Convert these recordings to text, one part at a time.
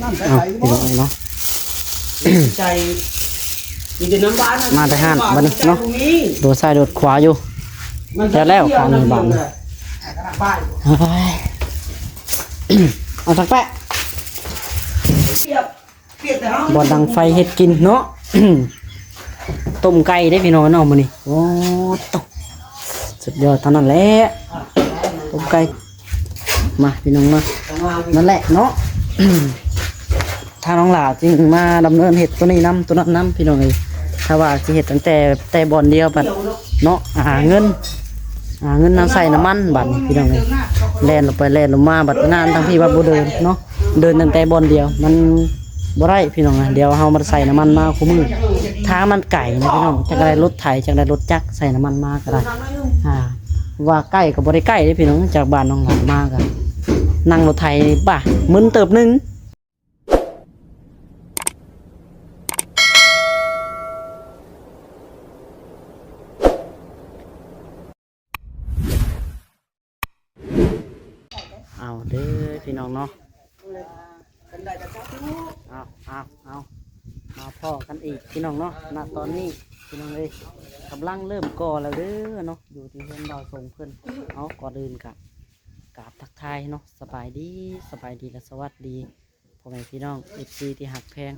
ເອົາ ພີ່ນ້ອງເອີຍເນາະ ໃຈມີແຕ່ນ້ຳຫວານ ມາແຕ່ຮ້ານບັດນີ້ເນາະ ໂດດຊ້າຍໂດດຂວາຢູ່ ແລ້ວໆ ຂ້າງນີ້ບາດນີ້ ເອົາທັກແປະ ບໍ່ດັງໄຟເຮັດກິນເນາະ ຕົ້ມໄກ່ເດ້ພີ່ນ້ອງເນາະມື້ນີ້ ໂອ້ ໂຕ ສຸດຍອດເທົ່ານັ້ນແຫຼະ ຕົ້ມໄກ່ ມາພີ່ນ້ອງມາ ນັ້ນແຫຼະເນາະ ທາງນ້ອງຫຼ້າຈຶ່ງມາດຳເນີນເຮັດໂຕນີ້ນຳ ໂຕນັ້ນນຳ ພີ່ນ້ອງເອີຍ ຖ້າວ່າຊິເຮັດຕັ້ງແຕ່ ແຕ່ບ່ອນດຽວບັດເນາະ ຫາເງິນ ຫາເງິນນຳໃສ່ນ້ຳມັນບັດນີ້ພີ່ນ້ອງເອີຍ ແລ່ນລົງໄປແລ່ນລົງມາ ບັດງານທາງພີ້ບັດບໍ່ເດີນເນາະ ເດີນຕັ້ງແຕ່ບ່ອນດຽວ ມັນບໍ່ໄດ້ພີ່ນ້ອງ ດຽວເຮົາມາໃສ່ນ້ຳມັນມາຄູ່ມື້ ທາງມັນໄກນະພີ່ນ້ອງ ຈັກໄດ້ລົດໄຖ ຈັກໄດ້ລົດຈັກ ໃສ່ນ້ຳມັນມາກໍໄດ້ ອ່າ ວ່າໃກ້ກໍບໍ່ໄດ້ໃກ້ເດ້ພີ່ນ້ອງ ຈາກບ້ານນ້ອງຫຼ້າມາກໍ ນັ່ງລົດໄຖ ບາ ມຶນເຕີບໜຶ່ງ. ເອົາເດີພີ່ນ້ອງເນາະ ເອົາ ເອົາ ເອົາ ມາພໍ້ກັນອີກພີ່ນ້ອງເນາະ ນະຕອນນີ້ພີ່ນ້ອງເອີຍ ກຳລັງເລີ່ມກໍ່ແລ້ວເດີເນາະ ຢູ່ທີ່ເຮືອນບ່າວສົງເພິ່ນ ເອົາ ກ່ອນອື່ນກະກາບທັກທາຍເນາະ ສະບາຍດີ ສະບາຍດີ ແລະ ສະຫວັດດີ ພໍ່ແມ່ພີ່ນ້ອງ ເອັຟຊີ ທີ່ຮັກແພງ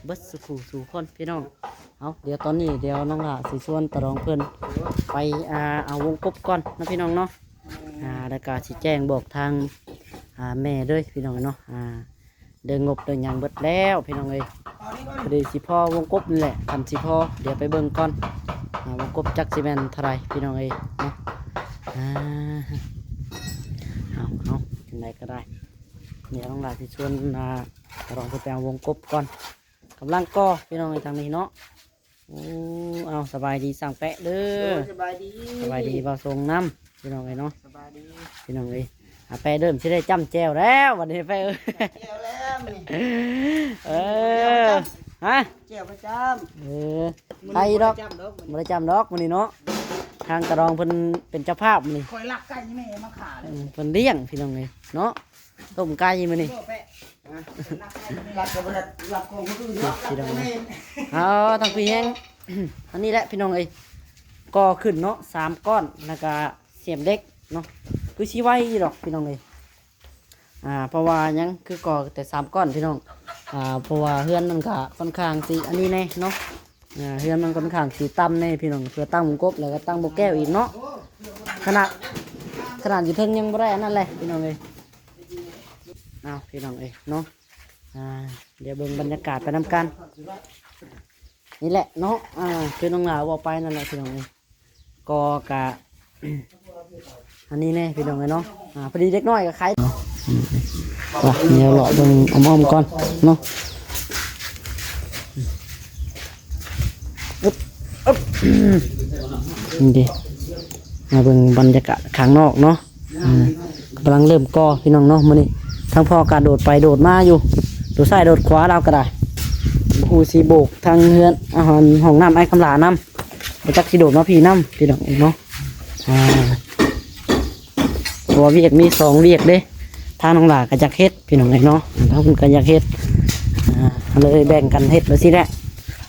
ເບິດສູ່ຄູ່ສູ່ຄົນພີ່ນ້ອງ ເອົາ ດຽວຕອນນີ້ ດຽວນ້ອງຫຼ້າຊິຊວນຕາດອງເພິ່ນໄປ ອ່າ ເອົາວົງກົບກ່ອນເນາະພີ່ນ້ອງເນາະ ອ່າ ແລ້ວກະຊິແຈ້ງບອກທາງ ອ່າ ແມ່ເດີພີ່ນ້ອງເນາະ ອ່າ ເລື່ອງງົບເລື່ອງຫຍັງເບິດແລ້ວພີ່ນ້ອງເອີຍ ພໍດີຊິພໍວົງກົບນີ້ແຫຼະ ຄັນຊິພໍ ດຽວໄປເບິ່ງກ່ອນ ອ່າ ວົງກົບຈັກຊິແມ່ນເທົ່າໃດພີ່ນ້ອງເອີຍເນາະ ອ່າ ເອົາ ເອົາ ຈັ່ງໃດກໍໄດ້ ດຽວນ້ອງຫຼ້າຊິຊວນ ອ່າ ຕາດອງເພິ່ນໄປເອົາວົງກົບກ່ອນ ກຳລັງກໍ່ພີ່ນ້ອງເອີຍ ທາງນີ້ເນາະ ໂອ້ ເອົາ ສະບາຍດີຊ່າງແປະເດີ ໂດຍ ສະບາຍດີ ສະບາຍດີບ່າວສົງນຳ ພີ່ນ້ອງເອີຍເນາະ ສະບາຍດີ ພີ່ນ້ອງເອີຍ ອາ ແປະເລີ່ມຊິໄດ້ຈ້ຳແຈ່ວແລ້ວບັດນີ້ແປະເອີຍ ແຈ່ວແລ້ວນີ້ ເອີ ຮະ ແຈ່ວປະຈຳ ເອີ ໄປດອກ ບໍ່ໄດ້ຈ້ຳດອກມື້ນີ້ເນາະ ທາງຕາດອງເພິ່ນເປັນເຈົ້າພາບມື້ນີ້ ຂ້ອຍລັກໄກ່ແມ່ມາຂາເລີຍ ເພິ່ນລ້ຽງ ພີ່ນ້ອງເອີຍເນາະ ຕົ້ມໄກ່ມື້ນີ້ ລັກກໍບໍ່ໄດ້ລັກຂອງຄົນອື່ນເນາະ ພີ່ນ້ອງເອີຍ ເອົາ ທາງພີ້ແຮງ ອັນນີ້ແຫຼະພີ່ນ້ອງເອີຍ ກໍ່ຂຶ້ນເນາະ ສາມກ້ອນ ແລ້ວກະສຽມເຫຼັກເນາະ ຄືຊິໄວຢູ່ດອກພີ່ນ້ອງເອີຍ ອ່າ ເພາະວ່າຫຍັງ ຄືກໍ່ແຕ່ສາມກ້ອນພີ່ນ້ອງ ອ່າ ເພາະວ່າເຮືອນມັນກະຂ້ອນຂ້າງຊິອັນນີ້ແດ່ເນາະ ອ່າ ເຮືອນມັນຂ້ອນຂ້າງຊິຕ່ຳແດ່ພີ່ນ້ອງ ເພື່ອຕັ້ງມົງກົບ ແລ້ວກໍຕັ້ງບໍ່ແກ້ວອີກເນາະ ຂະໜາດ ຂະໜາດຢູ່ເທິງຍັງບໍ່ໄດ້ອັນນັ້ນເລີຍພີ່ນ້ອງເອີຍ ເອົາ ພີ່ນ້ອງເອີຍເນາະ ອ່າ ດຽວເບິ່ງບັນຍາກາດໄປນຳກັນ ນີ້ແຫຼະເນາະ ອ່າ ຄືນ້ອງຫຼ້າເວົ້າໄປນັ້ນແຫຼະພີ່ນ້ອງເອີຍ ກໍກະ ອັນນີ້ແດ່ພີ່ນ້ອງເອີຍເນາະ ອ່າ ພໍດີເດັກນ້ອຍກໍໄຄ ເນາະ ອືມ ໄປ ດຽວເລາະເບິ່ງອ້ອມໆກ່ອນເນາະ ອຶບ ອຶບ ນີ້ເດ ມາເບິ່ງບັນຍາກາດຂ້າງນອກເນາະ ອືມ ກຳລັງເລີ່ມກໍ່ພີ່ນ້ອງເນາະ ມື້ນີ້ທາງພໍ່ກະໂດດໄປໂດດມາຢູ່ ໂດດຊ້າຍໂດດຂວາລາວກໍໄດ້ ບໍ່ຮູ້ຊິໂບກທາງເຮືອນ ອ່າ ຫ້ອງນ້ຳອ້າຍຄຳຫຼ້ານຳ ບໍ່ຈັກຊິໂດດມາພີ້ນຳ ພີ່ນ້ອງເອີຍເນາະ ອ່າ ເພາະວ່າວຽກມີສອງວຽກເດ້ ທາງນ້ອງຫຼ້າກໍຢາກເຮັດ ພີ່ນ້ອງເອີຍເນາະ ທາງເພິ່ນກໍຢາກເຮັດ ອ່າ ເລີຍແບ່ງກັນເຮັດໄວ້ຊີ້ແຫຼະ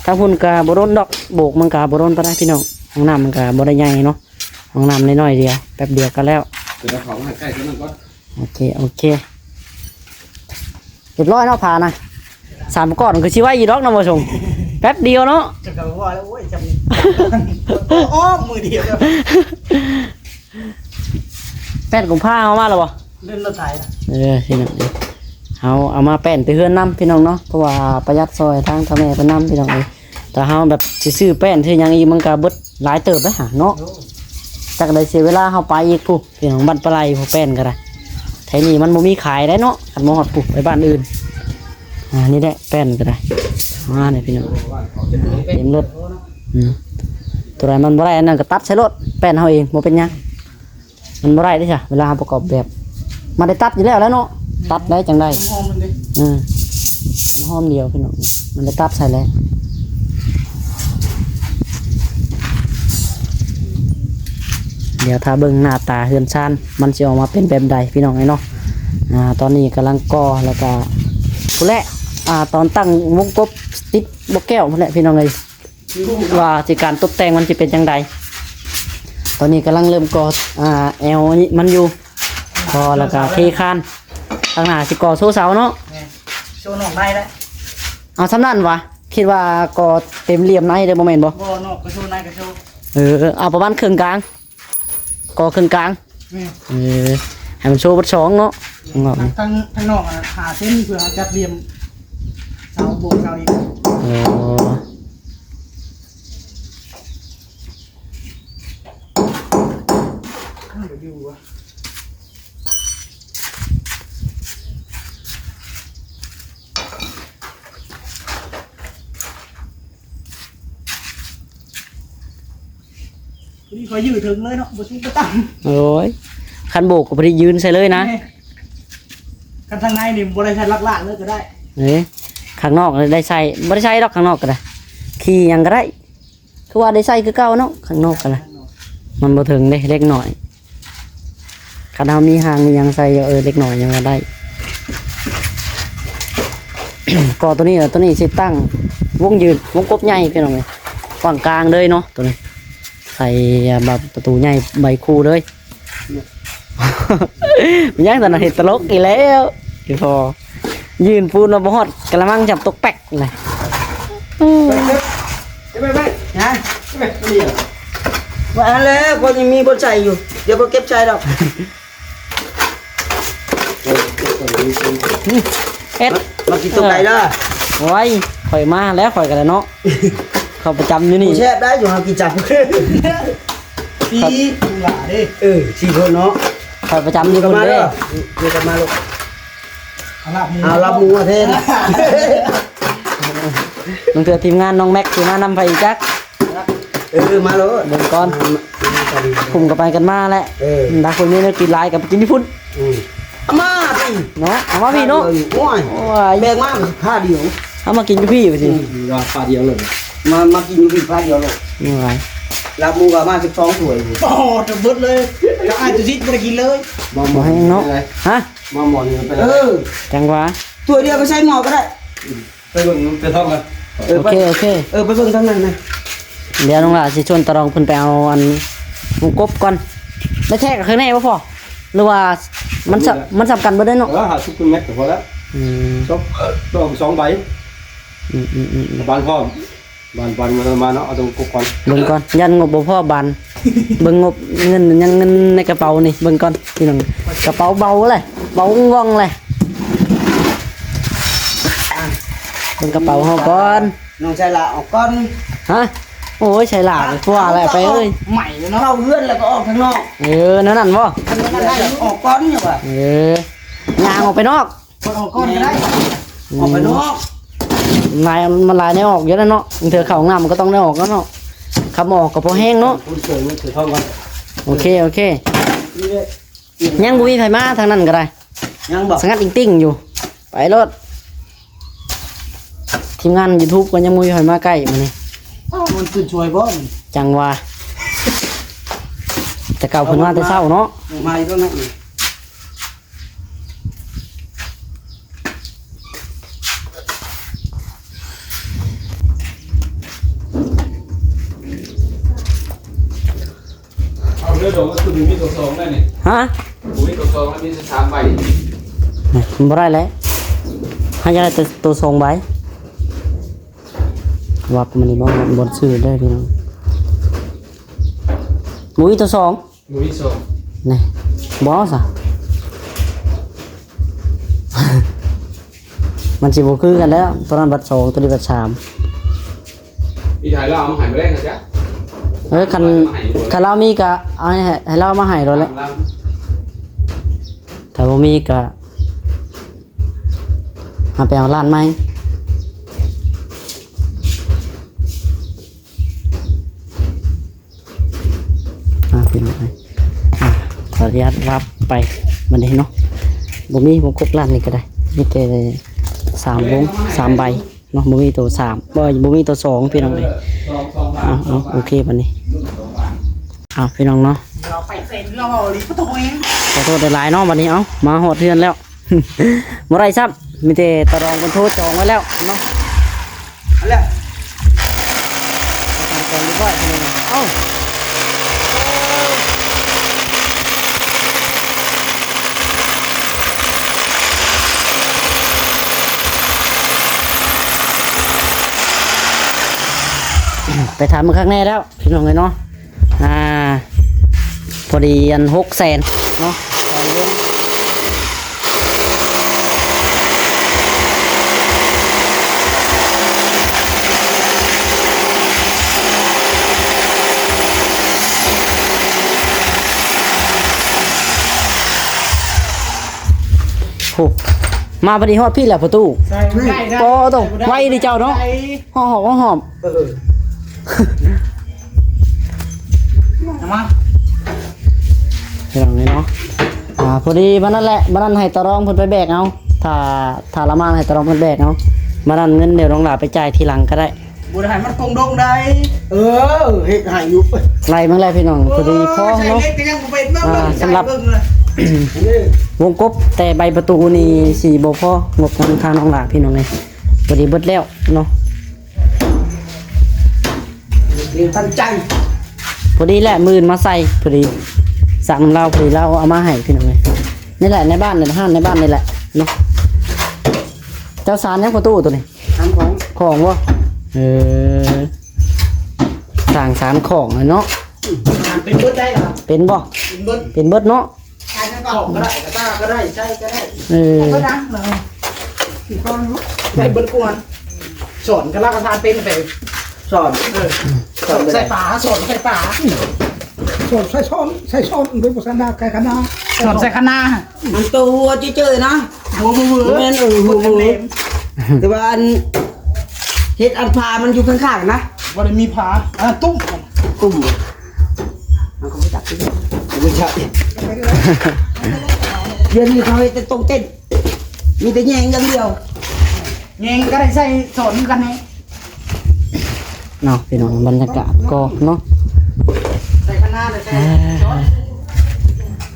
ທາງພຸ້ນກໍບໍ່ດົນດອກ ໂບກມັນກໍບໍ່ດົນປານໃດພີ່ນ້ອງ ຫ້ອງນ້ຳມັນກໍບໍ່ໄດ້ໃຫຍ່ເນາະ ຫ້ອງນ້ຳນ້ອຍໆດຽວ ແປັບດຽວກໍແລ້ວ ດຽວເອົາເຂົ້າມາໃຫ້ໃກ້ຕົວນັ້ນກ່ອນ ໂອເຄ ໂອເຄ ຮຽບຮ້ອຍເນາະ ຜານະ ສາມກ້ອນຄືຊິໄວຢູ່ດອກເນາະ ບໍ່ສົງ ແປັບດຽວເນາະ ຈະກະວ່າແລ້ວ ໂອ້ຍ ຈຳ ອ້ອມມືດຽວ ແປ້ນກຸມພາເຮົາມາແລ້ວບໍ່? ເດີນລົດໄຖ ເອີ ພີ່ນ້ອງເອີຍ ເຮົາເອົາມາແປ້ນແຕ່ເຮືອນນຳ ພີ່ນ້ອງເນາະ ເພາະວ່າປະຢັດຊ່ອຍທາງເຖົ້າແມ່ເພິ່ນນຳ ພີ່ນ້ອງເອີຍ ຖ້າເຮົາແບບຊິຊື້ແປ້ນຊື້ຫຍັງອີກ ມັນກະເບິດຫຼາຍເຕີບເດ້ຫາເນາະ ໂອ້ ຈັກໄດ້ເສຍເວລາເຮົາໄປອີກພຸ້ນ ພີ່ນ້ອງ ບ້ານປາໄລພຸ້ນ ແປ້ນກໍໄດ້ ແຖວນີ້ມັນບໍ່ມີຂາຍໄດ໋ເນາະ ຄັນບໍ່ຮອດພຸ້ນ ໄປບ້ານອື່ນ ອ່າ ນີ້ແຫຼະ ແປ້ນກໍໄດ້ ອ່າ ນີ້ພີ່ນ້ອງ ເຕັມລົດ ອືມ ຕົວໃດມັນບໍ່ໄດ້ອັນນັ້ນກໍຕັດໃສ່ໂລດ ແປ້ນເຮົາເອງ ບໍ່ເປັນຫຍັງ ມັນບໍ່ໄດ້ເດ້ຊະ ເວລາເຮົາປະກອບແບບ ມັນໄດ້ຕັດຢູ່ແລ້ວແຫຼະເນາະ ຕັດໄດ້ຈັ່ງໃດ ຫອມມັນເດ້ ເອີ ຫອມດຽວພີ່ນ້ອງ ມັນໄດ້ຕັດໃສ່ແລ້ວ ດຽວຖ້າເບິ່ງໜ້າຕາເຮືອນຊານ ມັນຊິອອກມາເປັນແບບໃດ ພີ່ນ້ອງເອີຍເນາະ ອ່າ ຕອນນີ້ກຳລັງກໍ່ ແລ້ວກະ ພຸ້ນແຫຼະ ອ່າ ຕອນຕັ້ງວົງກົບຕິດບໍ່ແກ້ວພຸ້ນແຫຼະພີ່ນ້ອງເອີຍ ວ່າຊິການຕົບແຕ່ງມັນຊິເປັນຈັ່ງໃດ. ຕອນນີ້ກຳລັງເລີ່ມກໍ່ ອ່າ ແອວນີ້ມັນຢູ່ ກໍ່ແລ້ວກໍເທຄານ. ທາງໜ້າຊິກໍ່ໂຊເສົາເນາະ ແມ່ນ ໂຊນອກໃນແຫຼະ. ເອົາສ່ຳນັ້ນຫວາ? ຄິດວ່າກໍ່ເຕັມຫຼ່ຽມໃນເດ້ ບໍ່ແມ່ນບໍ່? ບໍ່ ນອກກໍໂຊ ໃນກໍໂຊ. ເອີ ເອົາປະມານເຄິ່ງກາງ ກໍ່ເຄິ່ງກາງ. ແມ່ນ ເອີ ໃຫ້ມັນໂຊເບິດສອງເນາະ ທາງ ທາງນອກ ຫ້າເຊັນ ເພື່ອຈັດຫຼ່ຽມເສົາ ໂບກເສົາອີກ. ອໍ ນີ້ຂ້ອຍຢືດເຖິງເລີຍເນາະ ບໍ່ສູງບໍ່ຕ່ຳ. ໂອ້ຍ ຄັນໂບກກໍພໍດີຢືນໃສ່ເລີຍນະ. ແມ່ນ ຄັນທາງໃນນີ້ບໍ່ໄດ້ໃສ່ຫຼັກລ້ານເລີຍກໍໄດ້. ເອີ ຂ້າງນອກໄດ້ໃສ່ ບໍ່ໄດ້ໃສ່ດອກ ຂ້າງນອກກໍໄດ້ ຂີ່ຫຍັງກໍໄດ້. ຄືວ່າໄດ້ໃສ່ຄືເກົ່າເນາະ ຂ້າງນອກກໍໄດ້ ມັນບໍ່ເຖິງເດ້ ເລັກນ້ອຍ. ຄັນເຮົາມີຫາງມີຫຍັງໃສ່ ເອີ ເລັກນ້ອຍຍັງວ່າໄດ້. ກໍຕົວນີ້ ຕົວນີ້ຊິຕັ້ງວົງຢືນ ວົງກົບໃຫຍ່ພີ່ນ້ອງເອີຍ ກວ້າງກາງເລີຍເນາະ ຕົວນີ້ໃສ່ບານປະຕູໃຫຍ່ໃບຄູເລີຍ. ມັນຍັງຕອນນັ້ນເຮັດຕະຫຼົກອີກແລ້ວ ອີ່ພໍ່ ຍື່ນປູນມາບໍ່ຮອດກະລະມັງ ຈັບຕົກແປັກເລີຍ. ເກັບໄປ ເກັບໄປ ຫຍັງ ເກັບໄປ ນີ້ ວ່າຫັ້ນແຫຼະ ພໍຍັງມີບ່ອນໃສ່ຢູ່ ດຽວບໍ່ເກັບໃສ່ດອກ. ເຮັດ ມາ ມາກິນຕົວໄກ່ເດີ. ໂອ້ຍ ຂ້ອຍມາແລ້ວ ຂ້ອຍກໍໄດ້ເນາະ ເຂົ້າປະຈຳຢູ່ນີ້ ແຊບໄດ໋ ຢູ່ຫາກິນຈັບ ສີ່ຫຼ້າເດ້. ເອີ ສີ່ຄົນເນາະ ຂ້ອຍປະຈຳຢູ່ພຸ້ນເດ້. ຢູ່ກັນມາລູກ ເອົາລາບໝູ ເອົາລາບໝູມາແທນ. ບາງເທື່ອທີມງານນ້ອງແມັກຊິມານຳໃຜອີກຈັກ. ເອີ ມາໂລດ ເບິ່ງກ່ອນ ມາ ມາກັນ ກຸ່ມກັນໄປກັນມາແຫຼະ. ເອີ ດາຄົນມີແນວກິນຫຼາຍກໍໄປກິນຢູ່ພຸ້ນ. ອືມ ເອົາມາຕິເນາະ ເອົາມາພີ້ເນາະ. ໂອ້ຍ ໂອ້ຍ ແບກມາພາດຽວ ເອົາມາກິນຢູ່ພີ້ວ່າຊິ ວ່າພາດຽວເລີຍ ມາ ມາກິນຢູ່ພີ້ພາດຽວໂລດ. ໂອ້ຍ ລາບໝູກໍມາສິບສອງຖ້ວຍ. ໂອ້ໂຫ ຈະເບິດເລີຍ ຈະອ້າຍຕຸຊິດບໍ່ໄດ້ກິນເລີຍ. ບໍ່ແຮງເນາະ ຮະ ມາໝໍ້ນີ້ໄປ ເອີ ຈັ່ງຫວາ ຖ້ວຍດຽວກໍໃສ່ໝໍ້ກໍໄດ້. ໄປເບິ່ງໄປທ່ອງກັນ. ເອີ ໂອເຄ ໂອເຄ ເອີ ໄປເບິ່ງທາງນັ້ນນະ. ດຽວນ້ອງຫຼ້າຊິຊວນຕາລອງເພິ່ນໄປເອົາອັນວົງກົບກ່ອນ. ໄດ້ແທ້ກໍຄືແນ່ບໍ່ພໍ ຫຼືວ່າມັນ ມັນສ່ຳກັນເບິດເດ້ເນາະ. ເອີ ຫ້າສິບແມັດກໍພໍແລ້ວ. ອືມ ສອງ ສອງໃບ. ອືມໆໆໆ ບານພ້ອມ ບານ ບານມັນມາເນາະ ເອົາຕົງກົບກ່ອນ ເບິ່ງກ່ອນ ຢ້ານງົບບໍ່ພໍບານ. ເບິ່ງງົບເງິນ ຍັງເງິນໃນກະເປົານີ້ ເບິ່ງກ່ອນພີ່ນ້ອງ ກະເປົາເບົາເລີຍ ເບົາວ່ອງເລີຍ. ເບິ່ງກະເປົາເຮົາກ່ອນ ນ້ອງໄຊລາອອກກ່ອນ. ຮະ ໂອ້ຍ ໄຊລາກວ່າແຫຼະໄປເອີຍ ໃໝ່ເນາະ ເຂົ້າເຮືອນແລ້ວກໍອອກທາງນອກ. ເອີ ແນວນັ້ນບໍ່ ອອກກ່ອນຢູ່ວ່າ ເອີ ຍ່າງອອກໄປນອກ. ເພິ່ນອອກກ່ອນກໍໄດ້ ອືມ ອອກໄປນອກ ຫຼາຍ ມັນຫຼາຍແນວອອກຢູ່ແລ້ວເນາະ ບາງເທື່ອເຂົ້າຫ້ອງນ້ຳມັນກໍຕ້ອງໄດ້ອອກແລ້ວເນາະ ຄຳອອກກໍພໍແຮງເນາະ. ໂອເຄ ໂອເຄ ຍັງບໍ່ມີໃຜມາທາງນັ້ນກໍໄດ້ ຍັງບໍ່ ສະຫງັດອິງຕິ່ງຢູ່ ໄປໂລດ. ທີມງານຢູທູບກໍຍັງບໍ່ມີໃຜມາໃກ້ມື້ນີ້. ອ້າວ ມັນຂຶ້ນຊ່ວຍບໍ່? ຈັ່ງວ່າ ແຕ່ເກົ່າເພິ່ນມາແຕ່ເຊົ້າເນາະ ມາຢູ່ຕອນນັ້ນ. ເອົາເດີ ດອກມັນຄືມີຕົວສອງໄດ້ນີ້ ຮະ ບໍ່ມີຕົວສອງ ມັນມີແຕ່ສາມໃບ. ບໍ່ໄດ້ແຫຼະ ໃຫ້ຢາກໄດ້ແຕ່ຕົວສອງໃບ. ວັບມັນນີ້ບໍ່ ບ່ອນຊື່ເດີພີ່ນ້ອງ ບໍ່ມີຕົວສອງ. ບໍ່ມີສອງ ນີ້ ບໍ່ເອົາຊະ ມັນຊິບໍ່ຄືກັນແລ້ວ ຕົວນັ້ນບັດສອງ ຕົວນີ້ບັດສາມ. ອີກຖ່າຍລາວເອົາມາໃຫ້ມື້ແລງນະຈ໊ະ. ເອີ ຄັນ ຄັນລາວມີກະເອົາໃຫ້ ໃຫ້ລາວມາໃຫ້ໂລດແຫຼະ ຖ້າບໍ່ມີກະ ຫາໄປເອົາຮ້ານໃໝ່. ອ່າ ພີ່ນ້ອງເອີຍ ອ່າ ຂໍອະນຸຍາດວັບໄປບັດນີ້ເນາະ ບໍ່ມີວົງກົບຮ້ານນີ້ກໍໄດ້ ມີແຕ່ສາມວົງ ສາມໃບເນາະ ບໍ່ມີໂຕສາມ ບໍ່ ບໍ່ມີໂຕສອງ ພີ່ນ້ອງເອີຍ. ເອົາ ເອົາ ໂອເຄບັດນີ້ ເອົາ ພີ່ນ້ອງເນາະ ເອົາໄປເຊັນ ເອົາອີ່ປະຕູເອງ ຂໍໂທດຫຼາຍໆເນາະ ບັດນີ້ ເອົາ ມາຮອດເຮືອນແລ້ວ ບໍ່ໄດ້ຊ້ຳ ມີແຕ່ຕາລອງເພິ່ນໂທຈອງໄວ້ແລ້ວເນາະ ອັນແຫຼະ ໄປທາງກອງດີກວ່າ ເອົາ ໄປຖາມເບິ່ງຄັກແນ່ແລ້ວ ພີ່ນ້ອງເອີຍເນາະ ອ່າ ພໍດີອັນຫົກແສນເນາະ ສອງວົງ ໂອ້ ມາພໍດີຮອດພີ້ແລ້ວປະຕູ ໃສ່ບໍ່ໄດ້ ໂອ້ ໂຕ ໃສ່ບໍ່ໄດ້ ໄວເດ້ເຈົ້າເນາະ ໃສ່ ຫອບ ຫອບ ຫອບ ເອີ ເອົາມາ ພີ່ນ້ອງເອີຍເນາະ ອ່າ ພໍດີບັດນັ້ນແຫຼະ ບັດນັ້ນໃຫ້ຕາລອງເພິ່ນໄປແບກເອົາ ຖ້າ ຖ້າລະມານໃຫ້ຕາລອງເພິ່ນແບກເອົາ ບັດນັ້ນເງິນດຽວນ້ອງຫຼ້າໄປຈ່າຍທີຫຼັງກໍໄດ້ ບໍ່ໄດ້ໃຫ້ມັນກົງດົງໃດ ເອີ ເຮັດໃຫ້ຢູ່ ໄລ່ເບິ່ງແລ້ວພີ່ນ້ອງ ໂອ້ ພໍດີພໍເນາະ ໃສ່ເລັກກໍຍັງບໍ່ເປັນ ອ່າ ສຳລັບ ເບິ່ງລະ ວົງກົບແຕ່ໃບປະຕູນີ້ຊິບໍ່ພໍ ງົບນຳທາງນ້ອງຫຼ້າ ພີ່ນ້ອງເອີຍ ພໍດີເບິດແລ້ວເນາະ ເດ ທັນໃຈ ພໍດີແຫຼະ ມື້ອື່ນມາໃສ່ ພໍດີ ສາກນຳລາວ ພໍດີລາວເອົາມາໃຫ້ພີ່ນ້ອງເອີຍ ນີ້ແຫຼະ ໃນບ້ານນີ້ ຮ້ານໃນບ້ານນີ້ແຫຼະເນາະ ເຈົ້າສານຫຍັງປະຕູໂຕນີ້ ສານຂອງ ຂອງບໍ່ ເອີ ສ້າງສານຂອງເນາະ ເປັນເບິດໄດ້ລະ ເປັນບໍ່ ເປັນເບິດ ເປັນເບິດເນາະ ຂອງກໍໄດ້ ກະຕ່າກໍໄດ້ ໃຊ້ກໍໄດ້ ເອີ ໄດ້ເບິດນະ ໄດ້ເບິດກວນ ສອນກະລາກະທານເປັນໄປ ສອນ ເອີ ສອນໃສ່ປາ ສອນໃສ່ປາ ສອນໃສ່ ສອນໃສ່ ສອນໂດຍບໍ່ສັນດາໄກ່ຄະນາ ສອນໃສ່ຄະນາ ມັນໂຕຫົວເຈີຍໆນະ ຫົວເວີໆ ແມ່ນ ເອີ ຫົວເວີ ແຕ່ວ່າອັນ ເຮັດອັນຜາມັນຢູ່ຂ້າງໆນະ ບໍ່ໄດ້ມີຜາ ອັນນັ້ນຕຸ້ມ ຕຸ້ມ ມັນກໍບໍ່ຈັກຄືກັນ ບໍ່ຈັກ ດຽວນີ້ເຂົາເຮັດແຕ່ຕົງເຕັ້ນ ມີແຕ່ແຍງຢ່າງດຽວ ແຍງກໍໄດ້ໃສ່ສອນຄືກັນນີ້ ເນາະ ພີ່ນ້ອງ ບັນຍາກາດກໍເນາະ ໃສ່ຄະນາ ໃສ່ ອ່າ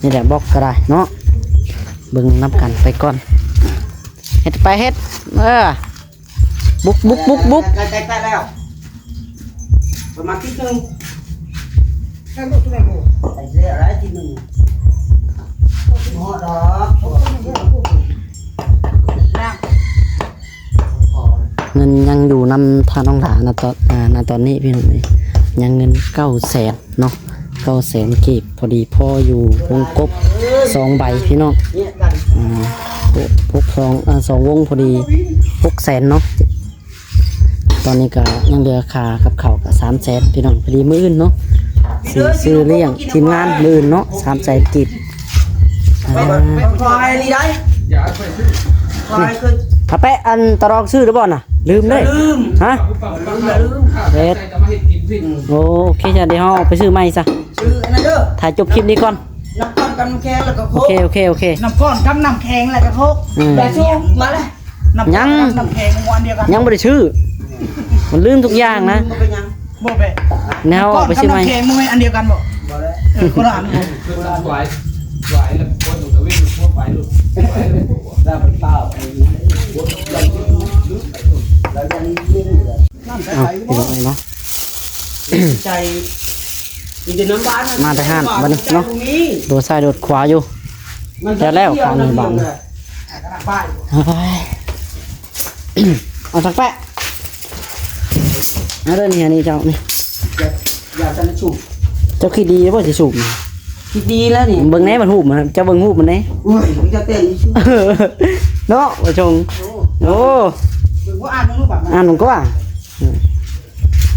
ນີ້ແຫຼະ ບລັອກກໍໄດ້ເນາະ ເບິ່ງນຳກັນໄປກ່ອນ ເຮັດໄປເຮັດ ເອີ ບຸກ ບຸກ ບຸກ ບຸກ ໃກ້ໆແລ້ວ ປະມານທິດໜຶ່ງ ໃສ່ເສຍໄດ້ທິດໜຶ່ງ ບໍ່ຮອດດອກ ເງິນຍັງຢູ່ນຳທ່ານນ້ອງຫຼ້ານະຕອນ ອ່າ ນະຕອນນີ້ພີ່ນ້ອງເອີຍ ຍັງເງິນເກົ້າແສນເນາະ ເກົ້າແສນກີບ ພໍດີພໍຢູ່ວົງກົບສອງໃບພີ່ນ້ອງ ອ່າ ຫົກ ຫົກ ສອງ ອ່າ ສອງວົງພໍດີຫົກແສນເນາະ ຕອນນີ້ກໍຍັງເຫຼືອຄ່າກັບເຂົ້າກໍສາມແສນພີ່ນ້ອງ ພໍດີມື້ອື່ນເນາະ ຊິຊື້ລ້ຽງທີມງານມື້ອື່ນເນາະ ສາມແສນກີບ ອ່າ ຂໍໃຫ້ນີ້ໄດ້ ຂໍໃຫ້ຂຶ້ນ ຖ້າແປະອັນຕະລອງຊື້ຫຼືບໍ່ນະ ລືມເດ້ ລືມ ຮະ ລືມ ລືມ ເຮັດ ໂອເຄ ຊັ້ນດຽວເຮົາໄປຊື້ໃໝ່ຊະ ຊື້ອັນນັ້ນເດີ ຖ້າຈົບຄລິບນີ້ກ່ອນ ນ້ຳກ້ອນກັບນ້ຳແຂງແລ້ວກໍໂຄກ ໂອເຄ ໂອເຄ ໂອເຄ ນ້ຳກ້ອນກັບນ້ຳແຂງແລ້ວກໍໂຄກ ອືມ ແບບນີ້ ມາເລີຍ ນ້ຳ ຍັງ ນ້ຳແຂງມັນອັນດຽວກັນ ຍັງບໍ່ໄດ້ຊື້ ມັນລືມທຸກຢ່າງນະ ບໍ່ເປັນຫຍັງ ບໍ່ແປະ ແນວເອົາໄປຊື້ໃໝ່ ນ້ຳແຂງມັນອັນດຽວກັນບໍ່ ບໍ່ແລ້ວ ເອີ ຄົນລະອັນ ເອົາ ພີ່ນ້ອງເອີຍເນາະ ໃຈ ມີແຕ່ນ້ຳຫວານ ມາແຕ່ຮ້ານບັດນີ້ເນາະ ໂດດຊ້າຍໂດດຂວາຢູ່ ແລ້ວໆ ຂ້າງນີ້ບາດນີ້ ເອົາສັກແປະ ເອົາເດີນີ້ ອັນນີ້ເຈົ້ານີ້ ຢາກ ຢາກຈະສູບ ເຈົ້າຄິດດີບໍ່ຊິສູບນີ້ ຄິດດີແລ້ວນີ້ ເບິ່ງແດ່ມັນຮູບມັນ ເຈົ້າເບິ່ງຮູບມັນແດ່ ໂອ້ຍ ເຈົ້າເຕັ້ນຢູ່ ເນາະ ບໍ່ຊົງ ໂອ້ ໂອ້ ເບິ່ງບໍ່ ອ່ານເບິ່ງຮູບ ອ່ານເບິ່ງກວ່າ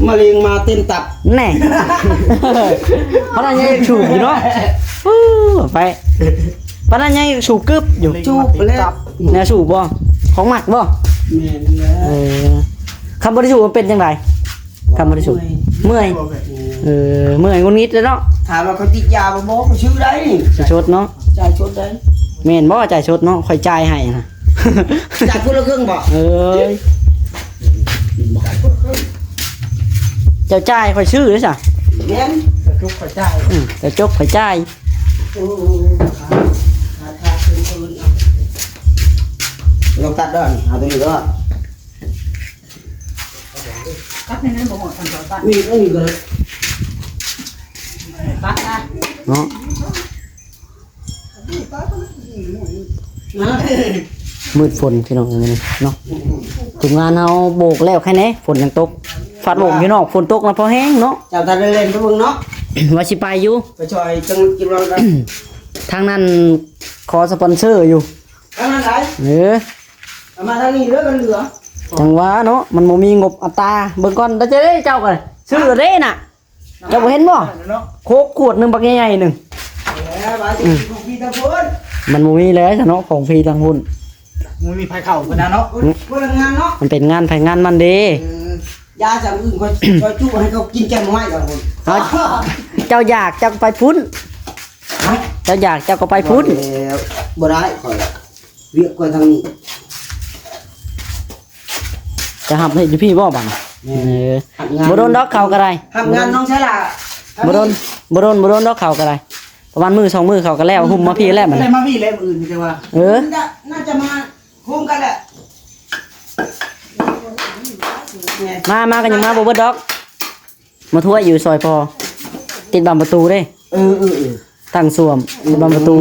ມະເຮັງມາເຕັມຕັບ ແນ່ ພະນັກງານຍັງສູບຢູ່ເນາະ ອູ້ ໄປ ພະນັກງານຍັງສູບກຶບຢູ່ ສູບແລ້ວ ແນວສູບບໍ່ ຂອງມັກບໍ່ ແມ່ນແລ້ວ ເອີ ຄັນບໍ່ໄດ້ສູບມັນເປັນຈັ່ງໃດ ຄັນບໍ່ໄດ້ສູບ ເມື່ອຍ ເມື່ອຍ ເອີ ເມື່ອຍ ຫງຸດຫງິດເລີຍເນາະ ຖາມວ່າເຂົາຕິດຢາບໍ່ ບໍ່ ເຂົາຊື້ໄດ້ນີ້ ຊິຊົດເນາະ ຈ່າຍຊົດໄດ້ ແມ່ນບໍ່ ຈ່າຍຊົດເນາະ ຂ້ອຍຈ່າຍໃຫ້ນະ ຈ່າຍຄົນລະເຄິ່ງບໍ່ ເອີຍ ເຈົ້າຈ່າຍຂ້ອຍຊື້ເດ້ຊະ ແມ່ນ ເຈົ້າຈົກຂ້ອຍຈ່າຍ ອືມ ເຈົ້າຈົກຂ້ອຍຈ່າຍ ໂອ້ ຂາດ ຂາດ ຂາດ ເກີນ ເກີນ ເອົາ ໄປ ຕ້ອງຕັດເດີ ເອົາຕົວນີ້ເດີ ຕັດໃນນັ້ນບໍ່ຮອດ ຄັນເຂົາຕັດ ນີ້ ອັນນີ້ກໍໄດ້ ຕັດນະ ເນາະ ມືດຝົນພີ່ນ້ອງເອີຍເນາະ. ທີມງານເຮົາໂບກແລ້ວໃຄແນ່ ຝົນຍັງຕົກ ຟາດໂບກຢູ່ນອກ ຝົນຕົກນະ ພໍແຮງເນາະ. ເຈົ້າຕາເລ່ນໄປເບິ່ງເນາະ ວ່າຊິໄປຢູ່ ໄປຊ່ອຍຈັງກິນເຫຼົ້າກັນ. ທາງນັ້ນຂໍສະປອນເຊີຢູ່ ທາງນັ້ນໄດ ເອີ ເອົາມາທາງນີ້ເດີ ມັນເຫຼືອ ຈັ່ງວ່າເນາະ ມັນບໍ່ມີງົບອັດຕາ. ເບິ່ງກ່ອນ ໄດ້ເຈົ້າກໍຊື້ເດ້ນະ. ເຈົ້າບໍ່ເຫັນບໍ່ ໂຄກຂວດໜຶ່ງບັກໃຫຍ່ໆໜຶ່ງ ແລ້ວວ່າຈະ ອືມ ຂອງພີ່ທາງພຸ້ນ ມັນບໍ່ມີແລ້ວຊະເນາະ ຂອງພີ່ທາງພຸ້ນ ບໍ່ມີໃຜເຂົ້າກັນນະເນາະ ອືມ ຄົນລະງານເນາະ ມັນເປັນງານໃຜງານມັນເດ້. ເອີ ຢ່າຈະອື່ນ ຂ້ອຍ ຂ້ອຍຈຸໃຫ້ເຂົາກິນແກງໜໍ່ໄມ້ລະພຸ້ນ ເຈົ້າຢາກເຈົ້າກໍໄປພຸ້ນ ຮະ ເຈົ້າຢາກເຈົ້າກໍໄປພຸ້ນ ບໍ່ແລ້ວ ບໍ່ໄດ້ ຂ້ອຍ ວຽກກ່ອນທາງນີ້ ຈະຮັບເຮັດຢູ່ພີ້ບໍ່ບາດນີ້? ແມ່ນ ເອີ ຮັບງານ ບໍ່ດົນດອກເຂົາກໍໄດ້ ຮັບງານນ້ອງຊາລາ ບໍ່ດົນ ບໍ່ດົນ ບໍ່ດົນດອກເຂົາກໍໄດ້ ປະມານມື້ສອງມື້ເຂົາກໍແລ້ວ ຫຸ້ມມາພີ້ແລ້ວບັດນີ້ ໄດ້ມາພີ້ແລ້ວມື້ອື່ນ ແຕ່ວ່າ ເອີ ໜ້າຈະມາໂຮມກັນແຫຼະ ມາ ມາກໍຍັງມາບໍ່ເບິດດອກ. ມາຖ້ວຍຢູ່ຊອຍພໍ່ ຕິດບານປະຕູເດ້ ເອີ ເອີ ເອີ ຕັ້ງສ້ວມ ຕິດບານປະຕູ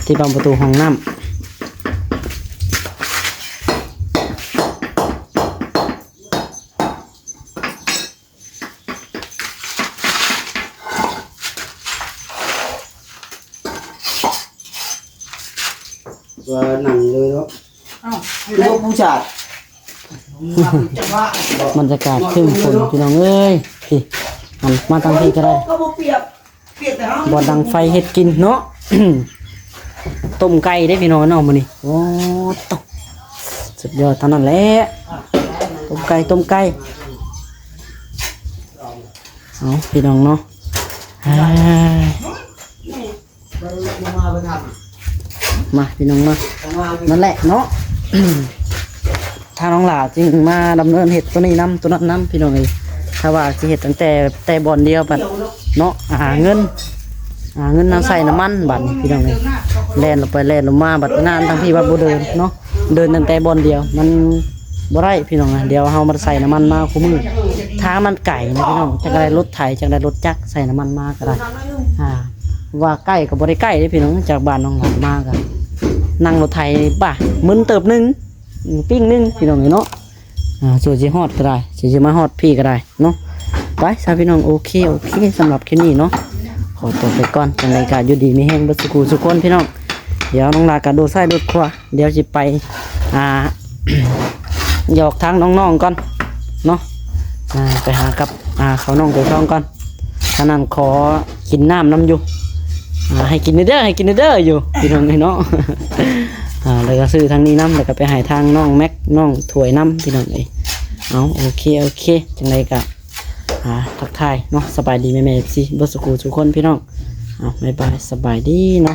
ຕິດບານປະຕູຫ້ອງນ້ຳ. ວ່ານັ່ງເລີຍເນາະ ເອົ້າ ຄືວ່າຜູ້ຊາຍ ບັນຍາກາດຄຶ້ມຝົນພີ່ນ້ອງເອີຍ ພີ້ ຫັນມາທາງພີ້ກໍໄດ້ ກໍບໍ່ປຽກ ປຽກແຕ່ເຮົາ ບ່ອນດັງໄຟເຮັດກິນເນາະ ຕົ້ມໄກ່ເດ້ພີ່ນ້ອງເນາະມື້ນີ້ ໂອ້ ຕະ ສຸດຍອດເທົ່ານັ້ນແຫຼະ ຕົ້ມໄກ່ ຕົ້ມໄກ່ ເອົາພີ່ນ້ອງເນາະ ມາພີ່ນ້ອງມາ ນັ້ນແຫຼະເນາະ ທາງນ້ອງຫຼ້າຈຶ່ງມາດຳເນີນເຮັດໂຕນີ້ນຳ ໂຕນັ້ນນຳ ພີ່ນ້ອງເອີຍ ຖ້າວ່າຊິເຮັດຕັ້ງແຕ່ ແຕ່ບ່ອນດຽວບັດເນາະ ຫາເງິນ ຫາເງິນນຳໃສ່ນ້ຳມັນບັດນີ້ ພີ່ນ້ອງເອີຍ ແລ່ນລົງໄປແລ່ນລົງມາ ບັດງານທາງພີ້ບັດບໍ່ເດີນເນາະ ເດີນຕັ້ງແຕ່ບ່ອນດຽວ ມັນບໍ່ໄດ້ພີ່ນ້ອງ ດຽວເຮົາມາໃສ່ນ້ຳມັນມາຄູ່ມື້ ທາງມັນໄກນະພີ່ນ້ອງ ຈັກໄດ້ລົດໄຖ ຈັກໄດ້ລົດຈັກໃສ່ນ້ຳມັນມາກໍໄດ້ ອ່າ ວ່າໃກ້ກໍບໍ່ໄດ້ໃກ້ເດ້ພີ່ນ້ອງ ຈາກບ້ານນ້ອງຫຼ້າມາກໍນັ່ງລົດໄຖ ບາ ມຶນເຕີບໜຶ່ງ ປີ້ງໜຶ່ງ ພີ່ນ້ອງເອີຍເນາະ ອ່າ ສ່ວນຊິຮອດກໍໄດ້ ຊິ ຊິມາຮອດພີ້ກໍໄດ້ເນາະ ໄປຊະພີ່ນ້ອງ ໂອເຄ ໂອເຄ ສຳລັບຄລິບນີ້ເນາະ ຂໍຕົວໄປກ່ອນ ຈັ່ງໃດກໍຢູ່ດີມີແຮງເບິດສູ່ຄູ່ສູ່ຄົນພີ່ນ້ອງ ດຽວນ້ອງຫຼ້າກໍໂດດຊ້າຍໂດດຂວາ ດຽວຊິໄປ ອ່າ ຫຍອກທາງນ້ອງໆກ່ອນເນາະ ອ່າ ໄປຫາກັບ ອ່າ ເຂົານ້ອງໂຕທອງກ່ອນ ອັນນັ້ນຂໍກິນນ້ຳນຳຢູ່ ອ່າ ໃຫ້ກິນເດີ ໃຫ້ກິນເດີຢູ່ ພີ່ນ້ອງເອີຍເນາະ ອ່າ ແລ້ວກໍຊື້ທາງນີ້ນຳ ແລ້ວກໍໄປໃຫ້ທາງນ້ອງແມັກ ນ້ອງຖ້ວຍນຳ ພີ່ນ້ອງເອີຍ ເອົາ ໂອເຄ ໂອເຄ ຈັ່ງໃດກໍ ອ່າ ທັກທາຍເນາະ ສະບາຍດີແມ່ໆ ເອັຟຊີ ເບິດສູ່ຄູ່ສູ່ຄົນ ພີ່ນ້ອງ ເອົາ ບາຍບາຍ ສະບາຍດີເນາະ.